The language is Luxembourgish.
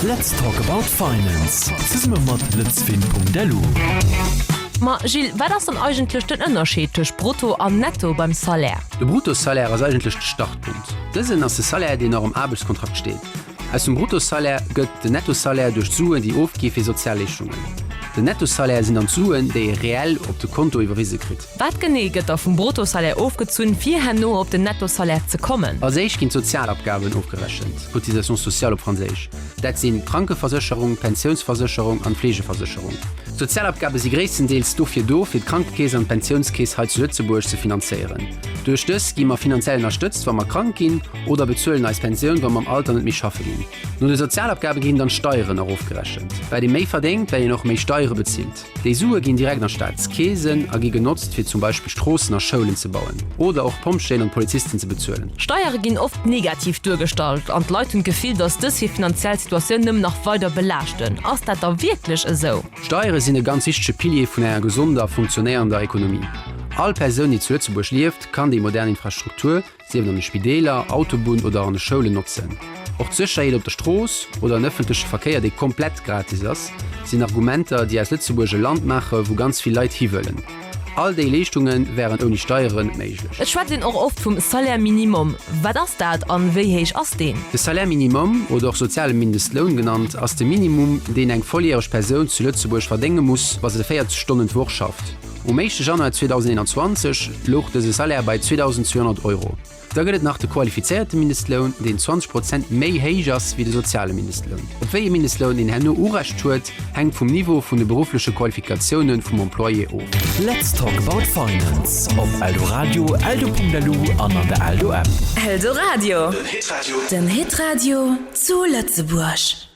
Let's talk about finance zesumme mat lëtzfin.lu. Ma Gilles, wat ass dann eigentlech den Ënnerscheed tëscht Brutto an Netto beim Salaire? De Bruttosalaire ass eigentlech de Startpunkt. Dësen ass de Salaire, deen nach am Aarbechtskontrakt steet. Aus dem Bruttosalaire gëtt den Nettosalaire duerch d'Suen, déi ofgi fir Sozialleeschtungen. Den Nettosalaire sinn dann d'Suen, déi ee reell op de Konto iwwerwise kritt. Wat genee gëtt da vum Bruttosalaire ofgezunn, fir herno op den Nettosalaire ze kommen? Als éischt ginn d'Sozialabgaben ofgerechent, Cotisations sociales op Franséisch. Dat sinn d'Krankeversécherung, d'Pensiounsversécherung an d'Fleegeversécherung. D'Sozialabgabe si gréisstendeels dofir do, fir d'Krankekeess an d'Pensiounskeess hei zu Lëtzebuerg ze finanzéieren. Duerch dës gi mer finanziell ënnerstëtzt, wa mer krank ginn, oder bezuelen eis Pensioun, wa mer am Alter net méi schaffe ginn. No de Sozialabgabe ginn dann d'Steieren erofgerechent. Wat ee méi verdéngt, wat een och méi Steiere bezilt. Déi Sue ginn direkt an d'Staatskeesen a gi genotzt, fir zum Beispill Stroossen a Schoulen ze bauen oder och d'Pompjeeën an d'Polizisten ze bezuelen. Steiere ginn oft negativ duergestallt an d'Leit hunn d'Gefill, datt dës hir finanziell Situatioun nëmmen nach weider belaaschten. Ass dat da wierklech esou? Steiere sinn e ganz wichtege Pilier vun enger gesonder a funktionéierender Ekonomie. All Persoun, déi zu Lëtzebuerg lieft, kann déi modern Infrastruktur, sief et an de Spideeler, Autobunn oder an de Schoulen, notzen. Och d'Sécherheet op der Strooss oder en ëffentleche Verkéier, dee komplett gratis ass, sinn Argumenter, déi aus Lëtzebuerg e Land maache wou ganz vill Leit hiwëllen. All déi Leeschtunge wären ouni Steieren net méiglech. Et schwätzt een och oft vum Salaire minimum. Wat ass dat an wéi héich ass deen? De Salaire minimum, oder och soziale Mindestloun genannt, ass de Minimum, deen eng volljäreg Persoun zu Lëtzebuerg verdénge muss, wa se 40 Stonnen d'Woch schafft. Um éischte Januar 2021 louch dëse Salaire bei 2.200 Euro. Da gëtt et nach de qualifizéierte Mindestloun, deen 20 Prozent méi héich ass wéi de soziale Mindestloun. Op wéi ee Mindestloun een herno Urecht huet, hänkt vum Niveau vun de beruffleche Qualifikatioune vum Employé of. Let's talk about finance op Eldoradio, eldo.lu an an der Eldo App. Eldoradio, den Hitradio zu Lëtzebuerg.